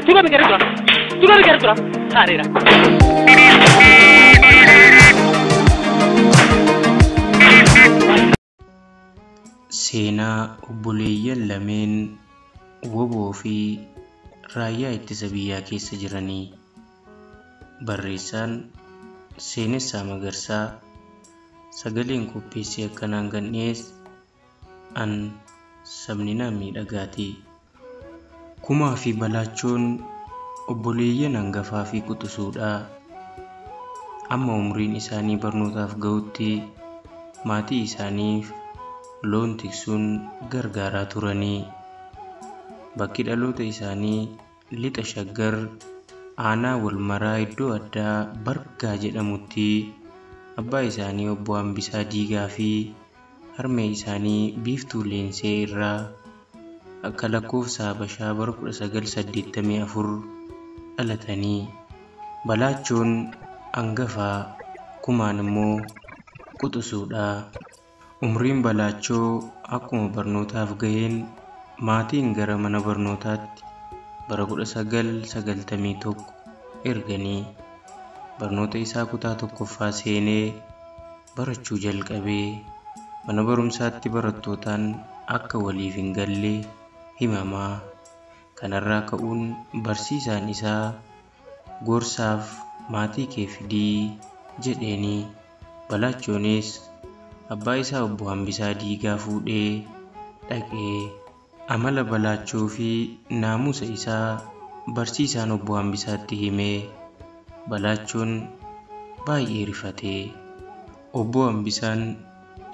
Tuqame gara dura. Tuqame gara dura. Haareera. Seenaa obboleeyyan lameen WBO fi raayyaa ittisa biyyaa keessa jiranii. Barreessaan Seenessaa Magarsaa, sagaleen qopheessee akkanaan kan dhiyeesse an Sabninaa Miidhagaati. Kumaa fi Balaachoon obboleeyyan hangafaa fi quxisuudha. Amma umriin isaanii barnootaaf gahutti maatii isaaniif loon tiksuun gargaaraa turanii. Bakki dhaloota isaanii lixa Shaggar aanaa Walmaraa iddoo addaa Bargaa jedhamutti abbaa isaanii obbo Hambisaa Diigaa fi harmee isaanii Biiftuu Leensee irraa akka lakkoofsa Habashaa bara 1984 dhalatanii. Balaachoon hangafaa, Kumaan immoo quxisuudha. Umriin Balaachoo akkuma barnootaaf gaheen maatiin gara mana barnootaatti bara 1991 erganii barnoota isaa kutaa tokkoffaa seenee barachuu jalqabee mana barumsaatti barattootaan akka waliif hin galle himamaa. Kanarraa ka'uun barsiisaan isaa gorsaaf maatii kee fidii jedheenii. Balaachoonis abbaa isaa obbo Hambisaa Diigaa fuudhee dhaqee amala Balaachoo fi naamusa isaa barsiisaan obbo Hambisaatti himee Balaachoon baay'ee rifatee. Obbo Hambisaan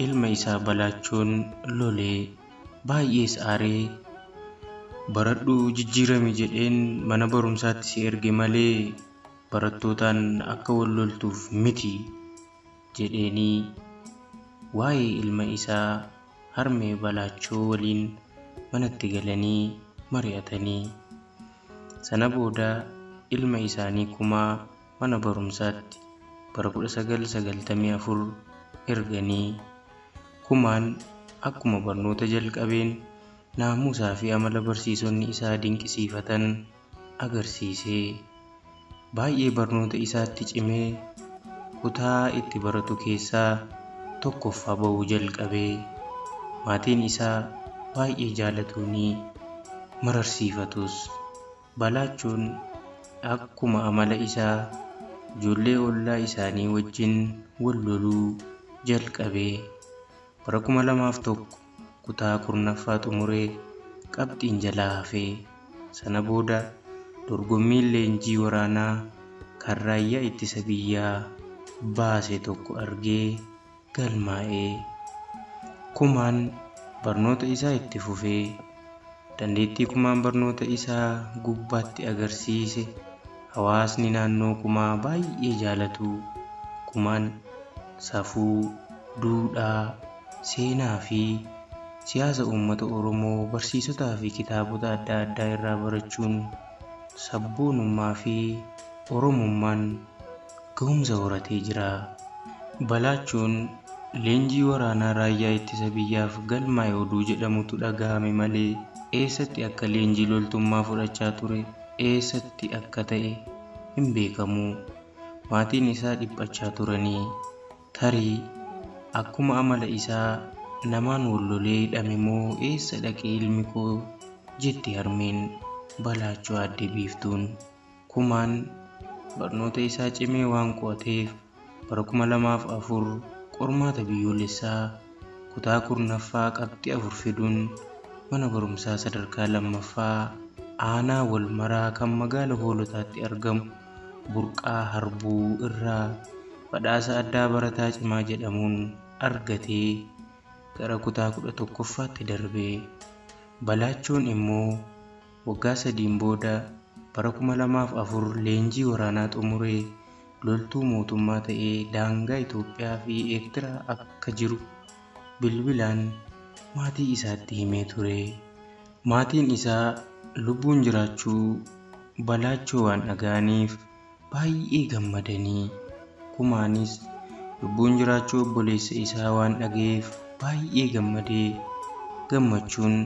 ilma isaa Balaachoon lolee baay'ees aaree baradhuu jijjiirami jedheen mana barumsaatti si erge malee barattootaan akka wal loltuuf miti jedheenii waa'ee ilma isaa harmee Balaachoo waliin manatti galanii mari'atanii. Sana booda ilma isaanii Kumaa mana barumsaatti bara 1994 erganii. Kumaan akkuma barnoota jalqabeen naamusaa fi amala barsiisonni isaa dinqisiifatan agarsiisee baay'ee barnoota isaatti cimee kutaa itti baratu keessaa tokkoffaa bahuu jalqabee maatiin isaa baay'ee jaalatuunii mararsiifatus. Balaachoon akkuma amala isaa ijoollee ollaa isaanii wajjin wal loluu jalqabee bara 2001 kutaa 10ffaa xumuree qabxiin jalaa hafee. Sana booda dorgommiin leenjii waraanaa kan raayyaa ittisa biyyaa baase tokko argee galmaa'ee. Kumaan barnoota isaa itti fufee dandeettii Kumaan barnoota isaa gubbaatti agarsiise hawaasni naannoo Kumaa baay'ee jaalatu. Kumaan safuu, duudhaa, seenaa fi siyaasa uummata Oromoo barsiisotaa fi kitaabota adda addaa irraa barachuun sabboonummaa fi Oromummaan gahumsa horatee jira. Balaachoon leenjii waraanaa raayyaa ittisa biyyaaf galmaa'e oduu jedhamutu dhagahame malee eessatti akka leenjii loltummaa fudhachaa ture eessatti akka ta'e hin beekamu. Maatiin isaa dhiphachaa turanii tarii akkuma amala isaa namaan wal lolee hidhame moo eessa dhaqee ilmi koo jetti harmeen Balaachoo aadde Biiftuun. Kumaan barnoota isaa cimee waan qo'ateef bara 2004 qormaata biyyoolessaa kutaa 10ffaa qabxii 4 fiduun mana barumsaa sadarkaa 2ffaa aanaa Walmaraa kan magaala Hoolotaatti argamu Burqaa Harbuu irraa badhaasa addaa barataa cimaa jedhamuun argatee gara kutaa 11ffaatti darbee. Balaachoon immoo waggaa 3 booda bara 2004 leenjii waraanaa xumuree loltuu mootummaa ta'ee daangaa Itoophiyaa fi Eertiraa akka jiru bilbilaan maatii isaatti himee ture. Maatiin isaa lubbuun jiraachuu Balaachoo waan dhaga'aniif baay'ee gammadanii. Kumaanis lubbuun jiraachuu obboleessa isaa waan dhaga'eef baay'ee gammadee gammachuun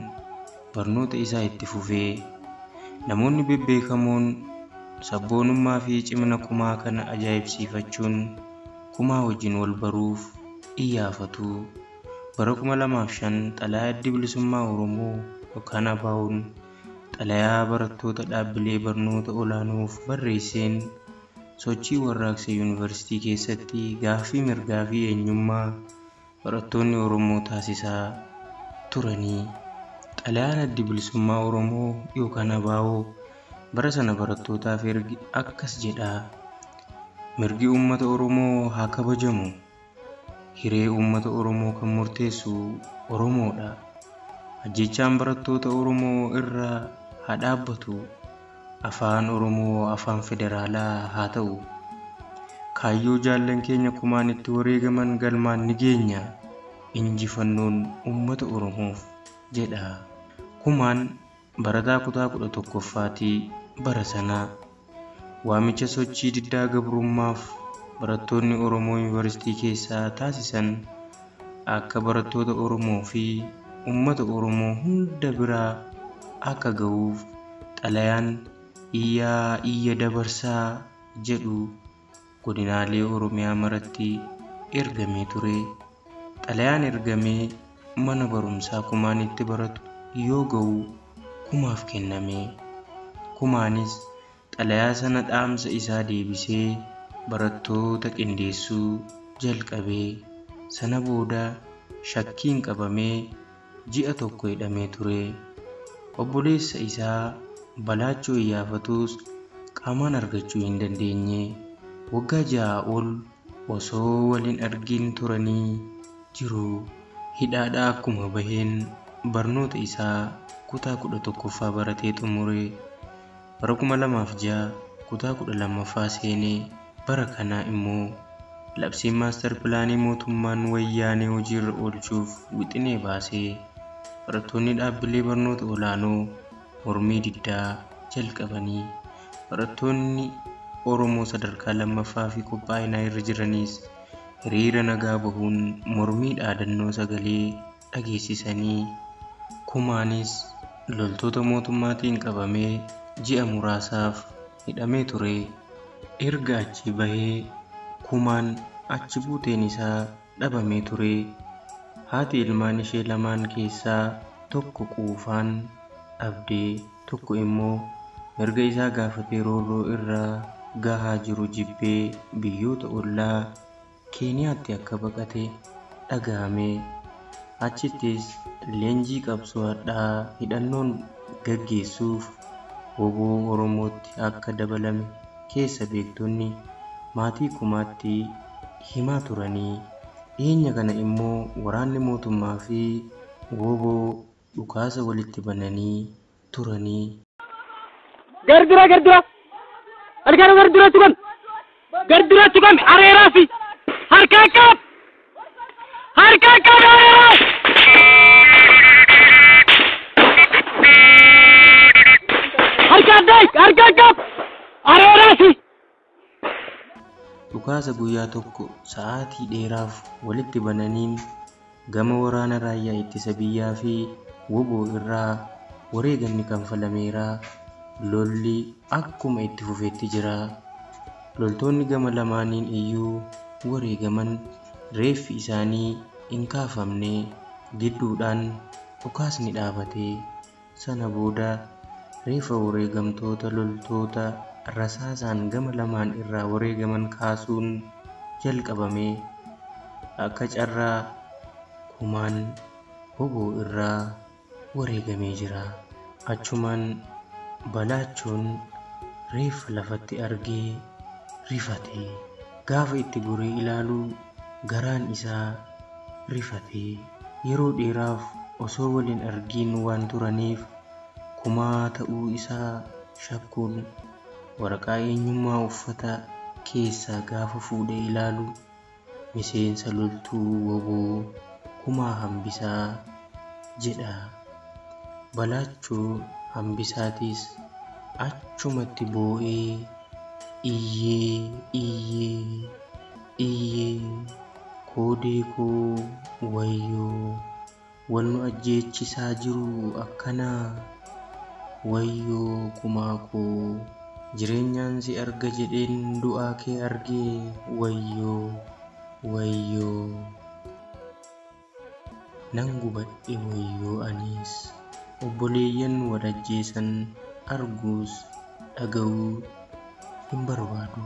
barnoota isaa itti fufee. Namoonni bebbeekamoon sabboonummaa fi cimina Kumaa kana ajaa'ibsiifachuun Kumaa wajjin wal baruuf iyyaafatu. Bara 2005 xalayaa Addi Bilisummaa Oromoo yookaan ABO'n xalayaa barattoota dhaabbilee barnoota olaanoof barreesseen sochii warraaqsa yuunivarsiitii keessatti gaaffii mirgaa fi eenyummaa barattoonni Oromoo taasisaa turanii. Xalayaan Addi Bilisummaa Oromoo yookaan ABO bara sana barattootaaf erge akkas jedha. Mirgi uummata Oromoo haa kabajamu. Hiree uummata Oromoo kan murteessu Oromoodha. Ajjechaan barattoota Oromoo irra haa dhaabbatu. Afaan Oromoo afaan federaalaa haa ta'u. Kaayyoo jaallan keenya kumaan itti wareegaman galmaan ni geenya. Injifannoon uummata Oromoof jedha. Kumaan barataa kutaa 11ffaatii bara sanaa. Waamicha sochii diddaa gabrummaaf barattoonni Oromoo yuunivarsiitii keessaa taasisan akka barattoota Oromoo fi uummata Oromoo hunda biraa akka ga'uuf xalayaan iyyaa iyya dabarsaa jedhu godinaalee Oromiyaa maratti ergamee ture. Xalayaan ergamee mana barumsaa Kumaan itti baratu yoo ga'u Kumaaf kenname. Kumaanis xalayaa sana dhaamsa isaa deebisee barattoota qindeessuu jalqabee. Sana booda shakkiin qabamee ji'a tokko hidhamee ture. Obboleessa isaa Balaachoo iyyaafatus qaamaan argachuu hin dandeenye. Waggaa 6 ol osoo waliin argin turanii jiru. Hidhaadhaa akkuma baheen barnoota isaa kutaa 11ffaa baratee xumure. Bara 2006 kutaa 12ffaa seenee bara kana immoo labsiin maastar pilaanii mootummaan wayyaanee hojiirra oolchuuf wixinee baasee barattoonni dhaabbilee barnoota olaanoo mormii diddaa jalqabanii barattoonni Oromoo sadarkaa 2ffaa fi qophaa'inaa irra jiranis hiriira nagaa bahuun mormii dhaadannoo sagalee dhageessisanii. Kumaanis loltoota mootummaatiin qabamee ji'a muraasaaf hidhamee ture. Erga achi bahee Kumaan achi buuteen isaa dhabamee ture. Haati ilmaan ishee lamaan keessaa tokko quufaan dhabdee tokko immoo mirga isaa gaafatee roorroo irraa gahaa jiru jibbee biyyoota ollaa Keeniyaatti akka baqate dhagahame. Achittis leenjii qabsoo hadhaa hidhannoon gaggeessuuf WBO Oromootti akka dabalame keessa beektonni maatii Kumaatti himaa turanii. Dhiyeenya kana immoo waraanni mootummaa fi WBO dhukaasa walitti bananii turanii. Gardura gardura. Algaara gardura tuqam. Gardura tuqam areeraa fi harkaa qab. Harkaa qab areeraa. Harkaa daay harkaa qab areeraa fi. Dhukaasa guyyaa tokko sa'aatii dheeraaf walitti bananiin gama waraana raayyaa ittisa biyyaa fi WBO irraa wareegamni kanfalameera. Lolli akkuma itti fufetti jira. Loltoonni gama lamaaniin iyyuu wareegaman reeffi isaanii hin kaafamne. Gidduudhaan dhukaasni dhaabate. Sana booda reeffa wareegamtoota loltoota rasaasaan gama lamaan irraa wareegaman kaasuun jalqabame. Akka carraa Kumaan WBO irraa wareegamee jira. Achumaan Balaachoon reeffa lafatti argee rifate. Gaafa itti goree ilaalu garaan isaa rifate. Yeroo dheeraaf osoo waliin argiin waan turaniif Kumaa ta'uu isaa shakkuun waraqaa eenyummaa uffata keessaa gaafa fuudhee ilaalu miseensa loltuu WBO Kumaa Hambisaa jedha. Balaachoo Hambisaatis achumatti boo'ee iyyee iyyee iyyee koodee koo wayyoo wal nu ajjeechisaa jiru akkanaa Wayyoo kumaa koo, jireenyaan si arga jedheen du'aa kee argee, wayyoo, wayyoo. Nan gubadhe wayyoo anis, obboleeyyan wal ajjeesan arguus dhaga'uu hin barbaadu.